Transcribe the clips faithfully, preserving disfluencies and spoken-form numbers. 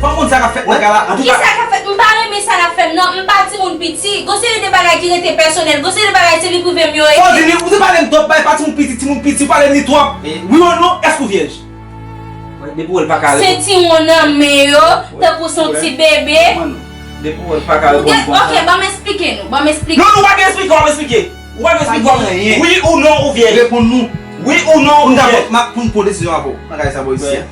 Fò m konn sa k ap fèt nan kay la. Antouka, kisa k ap fèt? M pa renmen sa l ap fè m nan. M pa timoun piti. Gon seri de bagay ki rete pèsonèl. Gon seri de bagay se vi prive m yo ye. Fò w di li, ou te pale m twòp bay pa timoun piti, timoun piti, ou pale m li twòp. Wi ou non, èske ou vyèj? Depi w wè l pa ka reponn. Sentiwon nan men yo, tankou se yon ti bebe. Depi w wè l pa ka reponn konsa. Ok, ban m eksplike nou. Ban m eksplike. Non, nou pa gen eksplike, w ap eksplike. Ou pa gen eksplike. Wi ou non, ou vyèj. Reponn nou. Wi ou non, ou vyèj. M dakò, m ap pou n pran desizyon avè w nan kay sa bò isi a.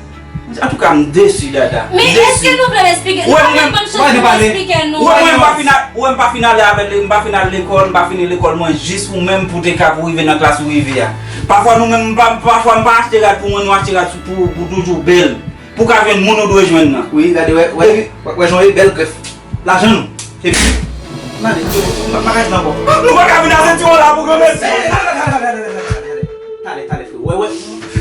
Antouka, m desi, Dada. Men èske nou vle m eksplike? Nou pa menm ban m chans pou m eksplike nou. Ou wè mwen, m pa fin al, ou wè m pa fin ale avè l, m pa fin al lekòl, m pa fini lekòl mwen, jis ou menm pou te ka pou rive nan klas ou rive a. Pafwa nou menm, m pa, pafwa m pa achte rad pou mwen, nou achte rad pou, pou toujou bèl. Pou ka jwenn moun ou dwe jwenn nan. Wi, gade, wè, wè, wè, wè jan w ye, bèl grèf. Lajan nou. Epi, ann ale, m pa, m pa ka jwenn ankò. Nou pa ka vin a sentiwon la pou granmèt. Talè, talè, frè. Wè, wè,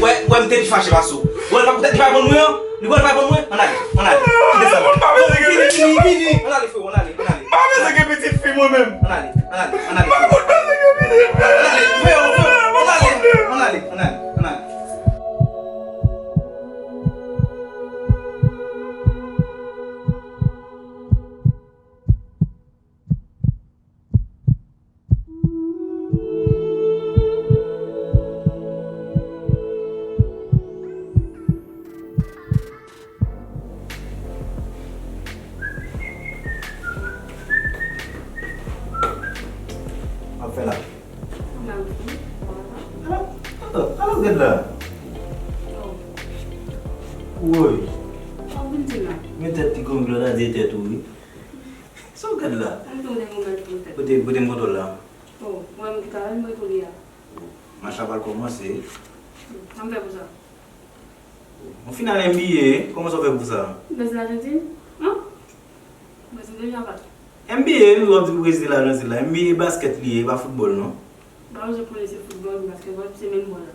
wè, wè, m te pi fache pase w. Wè, l pa, li pa reponn mwen an. Li wè, l pa reponn mwen. Ann ale, ann ale. Kite sa la. M pa bezwen gen pitit. Vini, vini, vini. Ann ale, frè, ann ale, ann ale. M pa bezwen gen pitit fi mwen menm. Ann ale, ann ale, ann ale, frè. M pa konn bezwen gen pitit fi. Ann ale, frè, frè, ann ale, ann ale, ann ale, ann ale. Ap fè la. Ala, ala, ala w gad la. Woy. Men tèt ti konn glòt a di tèt ou wi. Sa w gad la? Pote, pote m kontwòl la. Oh, mwen menm ki travay, mwen tou li a. Match la pral kòmanse. Sa m fè pou sa? Yon final N B A, kòman sa w fè pou sa? Brezil Ajantin? An? Brezil deja bat. N B A, wi, w ap di pou Brezil Ajantin la. N B A baskèt li ye, e pa foutbòl non. Ba yo je konnen se foutbòl, baskètbòl, se menm bòl la.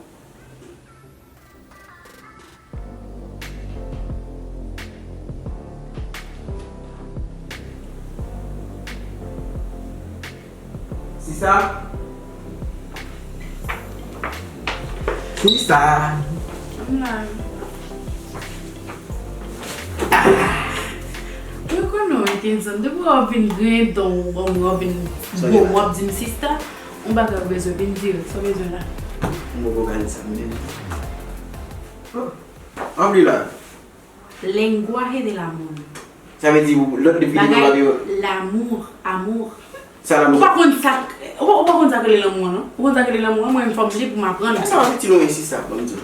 Sisa. Sisa. Ann la. Mwen konnen w, Kenson, depi w ap vin griyen dan w, w ap vin bon, w ap di m sista, yon bagay w bezwen, vin di l, sa w bezwen la? Mwen poko gade sa menm. Oh. Ann li la. Lenguaje del amor. Sa vle di lòt defini bagay, lanmou, amour. Sa lanmou. Ou pa konn sa, ou pa, ou pa konn sa k rele lanmou an non. Ou konn sa k rele lanmou an, mwen menm fò m li pou m aprann. Sa va fè ti lonmen sisa, ban m di w.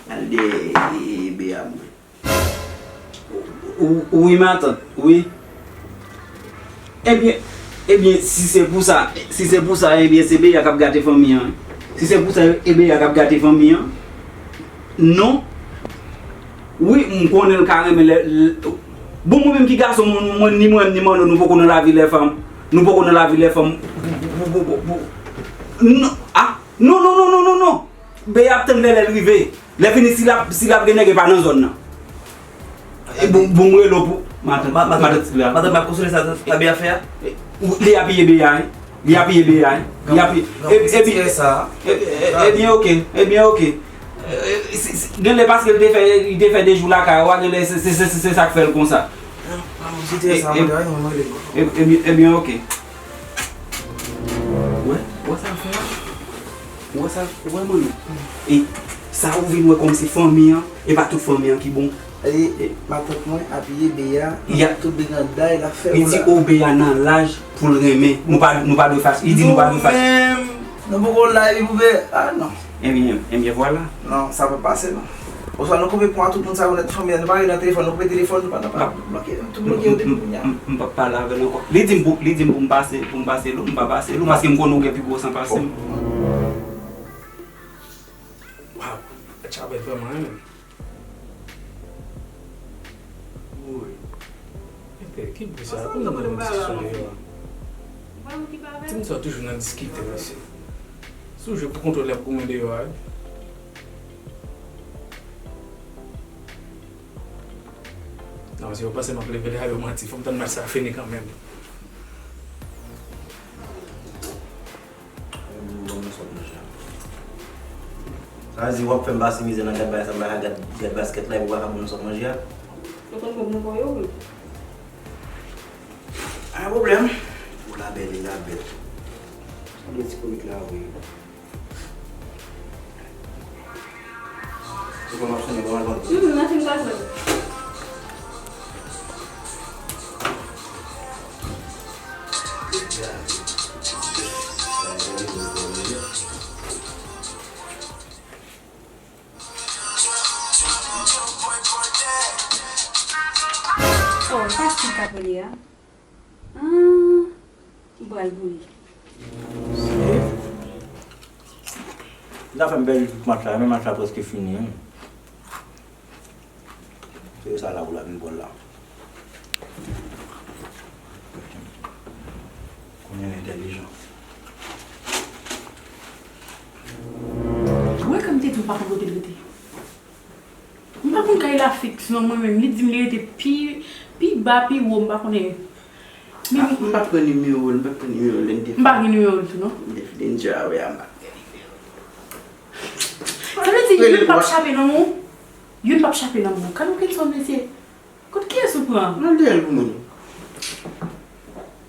Al dèyè bebe a mwen. Wi, matant, wi. Ebyen, ebyen, si se pou sa, si se pou sa, ebyen, se Beya k ap gate fanmi an. Si se pou sa, e Beya k ap gate fanmi an. Non. Wi, m konnen l ka renmen lè, lè, bon, mwen menm ki gason, mwen, mwen, ni mwen, ni Manno, nou poko nan lavi lè fanm. Nou poko nan lavi lè fanm. Non, ah, non, non, non, non, non, non. Beya ap tann lè, lè l rive. Lè fini, si l ap, si l ap gen nèg, e pa nan zòn nan. E bon, bon, m rele w pou. Matant, matant, matant, matant, m ap konsole sa, sa Beya fè a. Li apiye Beya, wi. Li apiye Beya, wi. Li apiye. Ebyen, ok. Ebyen, ok. Genlè paske li te fè, li te fè de jou lakay ou a, genlè se, se, se, se, se sa k fè l konsa. Ebyen, ok. Wè, wè sa l fè a? Ou wè sa, ou wè manno? E sa ou vin wè kòm se fanmi an, e pa tout fanmi an ki bon. E, e matant mwen apiye Beya, tout briganday l ap fè yo la. Li di o Beya nan laj pou l renmen. Nou pa, nou pa dwe fache. Li di nou pa dwe fache. Nou menm, nou poko la epi pou Beya, ah non. Ebyen, ebyen vwala. Non, sa p ap pase non. Oswa nou koupe pon a tout moun sa yo nèt fanmi an, nou pa rele nan telefòn, nou koupe telefòn, nou pa, nou pa bloke, nou tou bloke yo depi kounye a. M p ap pale avè l ankò. Li di m pou, li di m pou m pase, pou m pase l, m pa pase l, paske m konnen ou gen pi gwo san pase m. Waw, Tchabèl vrèman renmen m. Woy. Epe, ki bri sa? Kòman nou nan diskisyon deyò a? Timoun sa yo toujou nan diskite, mesye. Si w jwe pou kont ou lè ap goumen deyò a, wi. Non, si yo panse m ap leve la, yo manti. Fò m tann match sa fini kanmenm. Sa vle di w ap fè m pase mizè nan gad bagay sa, m pa ka gad, gad baskèt la, epi w pa ka ban m sòt manje a? Konn kòb nan kò yo, wi. Pa gen pwoblèm. Ou la bèl, li la bèl. Sanble ti kout la, wi. Se kòman ap sonnen, kòman l ap sonnen? Hmm, nan fin sa sou. Oh, sa ki t ap rele a? Ah, m pral pou li. Li ta fè m pèdi tout match la, men match la prèske fini, wi. Se sa la ou la vin pran la. Kounye a l entèlijan. Ou wè kòm te di w pa konn kote l rete. M pa konn kay la fiks non mwen menm. Li di m li rete pi, pi ba, pi wo, m pa konnen. Men Ah, m pa pran nimewo l, m pa pran nimewo l, li te m pa gen nimewo l tou non. Li te fè denja, wi, a m pa gen nimewo l. Sa vle di, youn p ap chape nan men w. Youn p ap chape nan men w. Kado Kenson, mesye. Kot kiyès ou pran? Nan dèyè l pou mwen.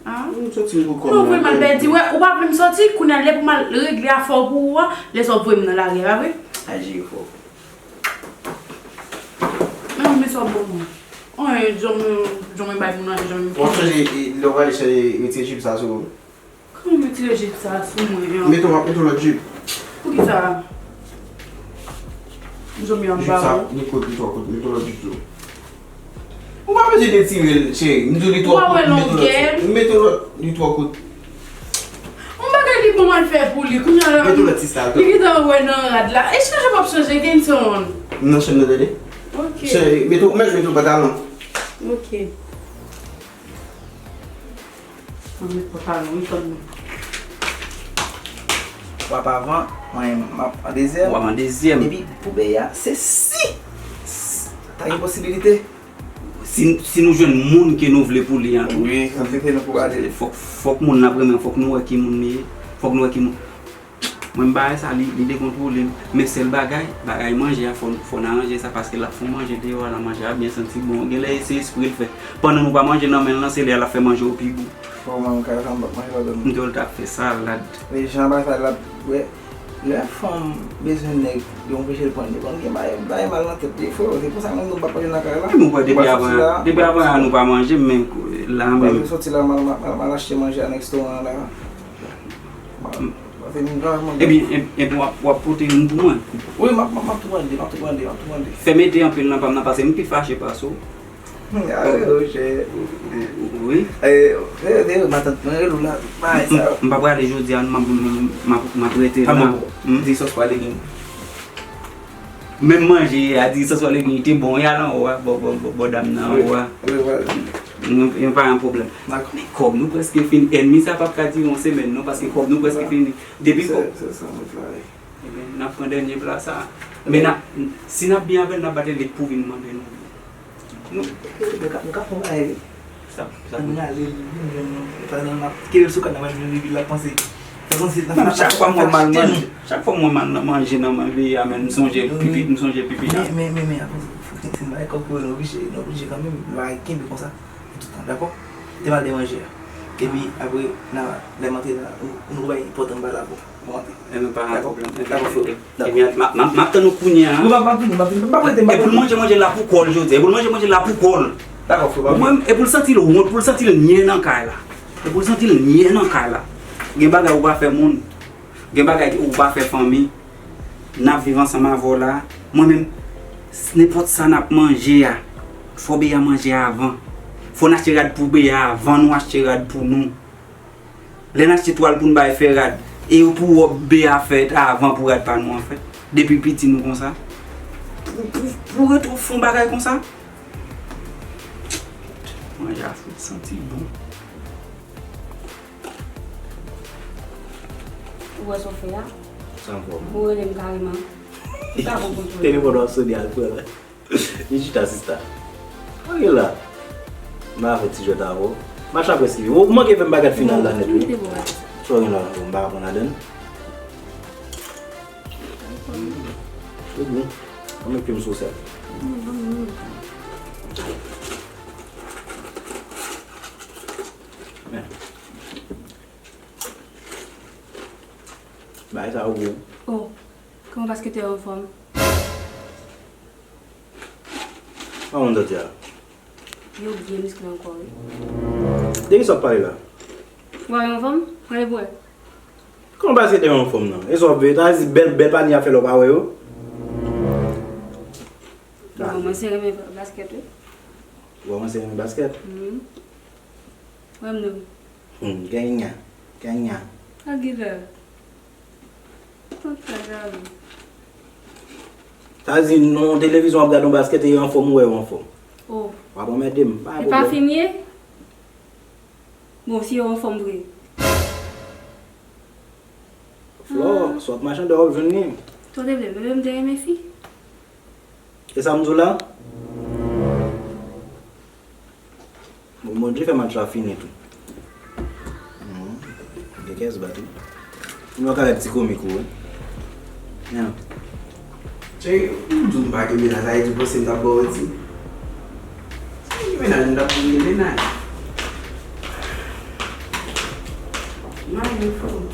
Ah. M soti m pou kò m. Non, vrèman, l pèdi. Wè, ou pa vle m soti, kounye a lè pou m al regle afè w pou ou a, lè sa w ap voye m nan lari a, pa vre? Al jere fò. Men, men sa w ap ban mwen. Anyen, jan mwen, jan mwen bay moun anyen, jan mwen. W ap chanje, e, lè w prale chanje, retire jip sa sou ou. Kòman m retire jip sa sou mwen an? Mete w, mete w lòt jip. Poukisa? Jan mwen ap ba ou. Jip sa, li kout, li twò kout, mete w lòt jip sou ou. Ou pa bezwen detire l, cheri. M di w li twò kout, mete w lòt. Mete w lòt, li twò kout. Yon bagay li bon m al fè pou li. Kounye a la, li gentan wè nan rad la. E chanje w ap chanje, Kenson. M nan chanm nan, tande. Ok. Cheri, mete w, mèt mete w pantalon. Ok. Mwen met pantalon, wi, tann mwen. W ap avan, mwen m ap an dezyèm. W ap an dezyèm. Epi pou bèy a, se si, si ta gen posibilite. Si, si nou jwenn moun ke nou vle pou li an tou. Wi, sa se nou pou ale. Fòk, fòk moun nan ap renmen, fòk nou wè ki moun li ye. Fòk nou wè ki moun. Mwen, bagay sa, li, li dekontwole m. Men sèl bagay, bagay manje a, fò, fò n aranje sa, paske l ap fè yon manje deyò a, la manje a byen santi bon. Genlè se espre l fè. Pandan nou pa manje nan men l lan, se lè a l ap fè manje yo pi gou. Bon, mwen, kay sa, m p ap manje ladan. M te wè l t ap fè salad. Men jan bagay sa, l ap, wè, lè fanm bezwen nèg, yo anpeche l pran nèg, konn gen bagay, bagay mal nan tèt li, frè. Se pou sa menm nou p ap manje nan kay la. Nou wè depi avan, depi avan, nou pa manje, men la menm. Mwen soti la, m al, m al, m al achte manje a nan restoran an la. Ebyen, e, ebyen w ap, w ap pote youn pou mwen. Wi, m ap, m ap, m ap tou mande, m ap tou mande, m ap tou mande. Fè m ede anpil nan pa m nan, paske m pi fache pase w. Ah, wi, monchè. Wi. E, e, e, matant mwen rele w la, bagay sa yo. M, m pa prale jodi a, m, m, m, m ap, m ap rete la. Di sòs pa legim. Menm manje a, di sòs pa legim, li te bon, y al anwo a, bò, bò, bò, bò dam nan anwo a. Wi, wi, wi. Yon, yon pa yon pwoblèm. Dakò. Men kòb nou prèske fini. Ènmi sa p ap ka dire yon semèn non, paske kòb nou prèske fini. Depi kòb. Se, se sa, mwen travay. Ebyen, n ap pran dènye pla sa. Men n ap, si n ap byen avè l, n ap ba l lik pou vin mande nou. Nou, nou ka, nou ka fè yon bagay, wi. Sa, sa. Ann ale, nou jwenn nou. Pandan n ap kite l sou kay, n ap al jwenn li, l ap panse. Sa sanse, nan chak fwa m wè m al manje, chak fwa m wè m al nan manje nan manje a, men m sonje pipi, m sonje pipi a. Men, men, men, men, akoz fòk se bagay kòb pou nou oblije, nou oblije kanmenm, nou pa kenbe konsa. Tout tan, dakò? Te m al de manje a. Epi, apre, nan, lè m antre nan, nou, nou bay pòt anba la pou, pou antre. Ebyen, pa gen pwoblèm. Dakò, frè. Ebyen, m ap, m ap, m ap tann ou kounye a. Wi, m ap, m ap vini, m ap vini. M ap rete, m ap rete. E pou l manje, manje la pou kò l jodi a. E pou l manje, manje la pou kò l. Dakò, frè, m ap vini. Ou menm, e pou l santi l wont, pou l santi l nyè nan kay la. E pou l santi l nyè nan kay la. Gen bagay ou pa fè moun. Gen bagay ou pa fè fanmi. N ap viv ansanm avè w la. Mwen menm, s-, nenpòt sa n ap manje a, fò bèy a manje avan. Fò n achte rad pou bèy a avan nou achte rad pou nou. Lè n achte twal pou n bay fè rad, e pou wòb bèy a fèt avan pou rad pa nou an fèt. Depi piti nou konsa. Pou, pou, pou retwouve yon bagay konsa. Manje a fout santi bon. Ou wè sa w fè a? Sa ankò? Ou rele m kareman. Ou ta pran kontwòl. Telefòn w ap sonnen al pran l. Vin chita, sista. Antre la. M a fè ti jwèt avè w. Match la prèske fini. Ou manke fè m bagay final la nèt, wi. Sa w gen la, m pa konn ladann. Se bon. Ann met pye m sou sèl. Men. Bagay sa yo gwo. Oh, kòman basketè yo anfòm? Kòman w santi a? Yo byen miskle ankò, wi. De kisa w ap pale la? Ou pa wè yo anfòm? Gade pou wè. Kòman basketè yo anfòm nan? E sa w ap veye? Sa vle di bèl, bèl panye y ap fè la w pa wè yo? Ou kòmanse renmen baskèt, wi. Ou kòmanse renmen baskèt? Mhm. Wè m non. Hmm, ganya, ganya. Sa ki fè? Tout sa gade. Sa vle di nan televizyon w ap gade yon baskèt e anfòm ou wè yo anfòm. Oh. W ap anmède m, pa gen pwoblèm. E pa fim ye? Bon, si yo anfòm vre. Flò, ah, si w ap machande w ap jwenn li. Tonton Blè, bebe m te renmen fi. E sa m di w la? Bon, Bondye fè match la fini tou. Mhm. Lakers bat wi. Nou ka wè ti komik ou wi. Yeah. Cheri, ou di w m pa gen mennaj, sa vle di w panse m t ap ba w manti? Si m gen mennaj, m t ap di w m gen mennaj. Mari m fou.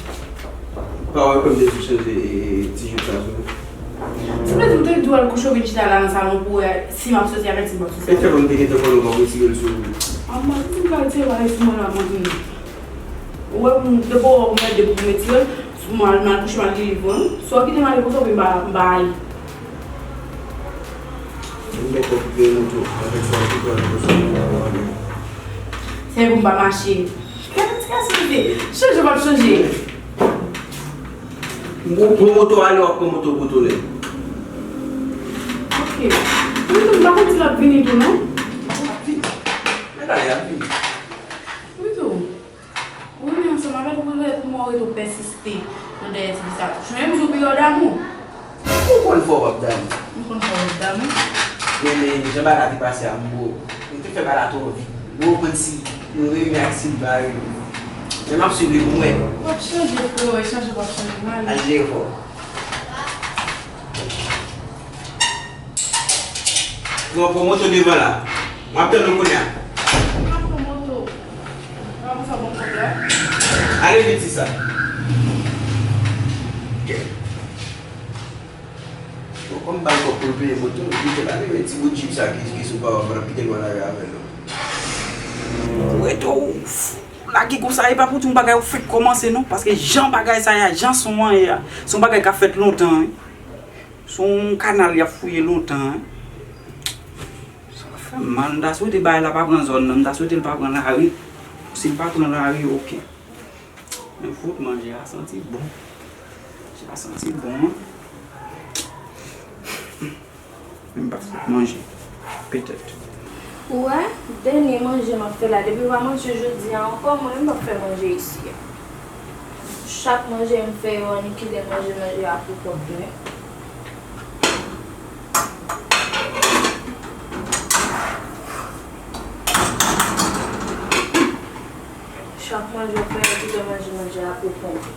Pa wè kòm te tou chanje, e, ti jip sa sou. Sa vle di w te di w al kouche w vin chita la nan salon pou w wè si m ap soti avè l, si m p ap soti avè l. E fè kòm te gentan konnen w p ap retire l sou ou. A, m pa di m ka retire bagay sou mwen la, mwen menm. Ou wè pou m depo w mèt depo pou m retire l, sou m al, m al kouche, m al li liv mwen. Si w kite m ale konsa, m pa, m pa ale. M gen kòb veye moto avèk sa ki pral pou sa m pa ale. Se pou m pa mache. Gade ti gason ki te chanje, w ap chanje. M pran moto ale, w ap pran moto pou tounen. Ok. Wi tou, m pa konn si l ap vini tou non. L ap vini. Mèt ale, l ap vini. Wi tou. Ou renmen ansanm avè l, ou rete, ou rete ou pèsiste nan dèyè ti fi sa. Chonje m di w piyò damou. Ou konn fò w ap damou. M konn fò w ap damou. Men, men, jan bagay la te pase a, m bo. M te fè bagay la twò vit. M bo kòmsi nou reyini ak Silva yo. Men m ap swiv li pou m wè. W ap chanje, frè, w chanje, w ap chanje, m ale. Al jere kò w. Pran, pran moto devan la. M ap tann ou kounye a. M ap pran moto. Pa konsa bon kòb la. Ale vit, sista. Ok. Bon, kòm m ba l kòb pou l peye moto, li te ba li ti bout jip sa ki, ki sou pa w, m ap kite l pran lari avè l. Ou rete w lage konsa, e pa pou di yon bagay ou fèk kòmanse non, paske jan bagay sa ye a, jan son an ye a, se yon bagay k ap fèt lontan wi. Se yon kanal y ap fouye lontan wi. Sa fè m mal, m ta swete bagay la pa pran zòn nan, m ta swete l pa pran lari. Si l pa pran lari, ok. Men fout manje a santi bon. Manje a santi bon wi. Men m pa fout manje. Petèt. Ou wè, dènye manje m ap fè la, depi w pa manje jodi a ankò, mwen menm m ap fè manje isi a. Chak manje m fè yo anikile manje, manje a pou kont mwen. Chak manje w fè, yo kite manje, manje a pou kont ou.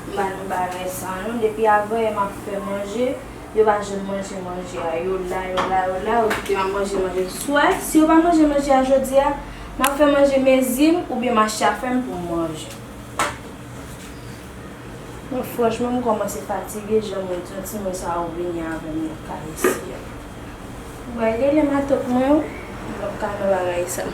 M pa nan bagay sa non. Depi avanyè m ap fè manje, yo pa janm manje manje a. Yo la, yo la, yo la, yo kite m ap manje manje. Swa, si yo pa manje manje a jodi a, m ap fè manje mezi m oubyen mache a fè m pou m manje. Mwen franchman, m kòmanse fatige jan mwen di yon timoun sa yo vini avè m nan kay isi a. Ou bay rele matant mwen wi, m p ap ka nan bagay sa.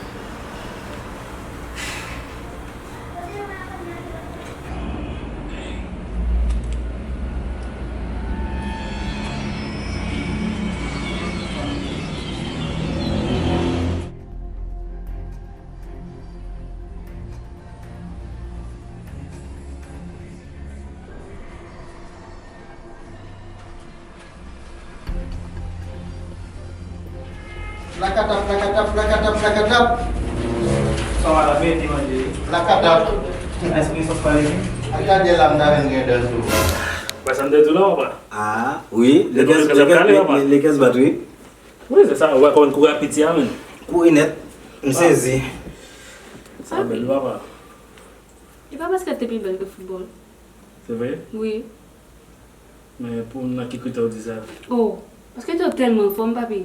Plakatap, plakatap, plakatap, plakatap. Sa w la mete manje. Plakatap. Èske sòs pale byen? Ak gade la m ta vin gen dan sou. Wè sa m te di w la, papa? Ah, wi. Lakers, Lakers, Lakers bat, wi. Wi, se sa. Ou wè kòman l kouri ak piti a, menm. Kouri nèt. M sezi. Sa bèl, papa. E pa baskèt te pi bèl ke foutbòl. Se vre? Wi. Men pou nan ki kritè w di sa? Oh, baskèt yo tèlman anfòm, papi.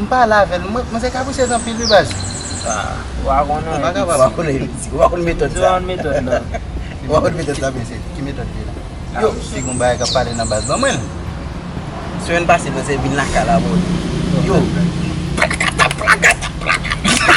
M pale avè l, mwen, mwen se kaprisyèz anpil wi baz. Ah, ou pa konnen. Ou pa ka pa konnen, ou pa konn metòd sa. Ou pa konn metòd la. Ou pa konn metòd la, mesye. Ki metòd li la? Yo, si gon bagay k ap pale nan baz, ban mwen l. Semèn pase, nou se vin lakay la, bro. Yo. Plakata, plakata, plakata.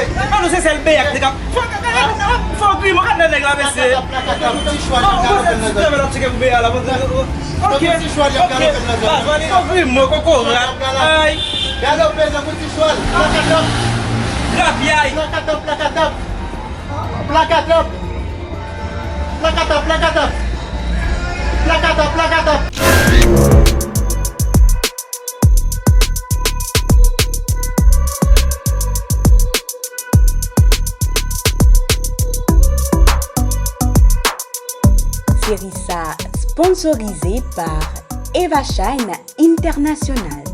Hey, Mano, se sèl beyè k te kap. Fò, fò griman, gad nan nèg la, mesye. Plakatap, plakatap, ti chwal, oh, galope nan zòn. Tcheke pou beyè la, ok, ok. Baz, mwen li fò griman, kokorat. Ay. Galope nan ti chwal. Plakatap. Grapyay. Plakatap, plakatap. Plakatap. Plakatap, plakatap. Plakatap, plakatap. Seri sa a sponsorize pa Eva Shine International.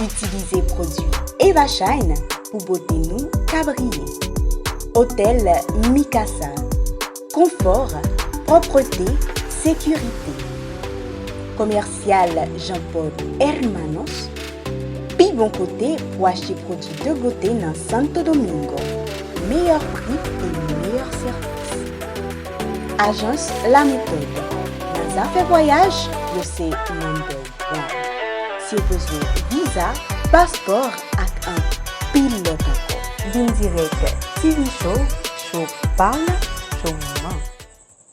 Itilize pwodui Eva Shine pou bote nou ka briye. Otèl Mikasa. Konfò, pwòpte, sekirite. Komèsyal Jean Paul Hermanos. Pi bon kote pou achte pwodui de bote nan Santo Domingo. Meyè pri e meyè sèvis. Ajans La Méthode. Nan zafè vwayaj, yo se number one. Si w bezwen viza, paspò ak anpil lòt ankò. Vin dirèk T V Show, show pa w, show moman.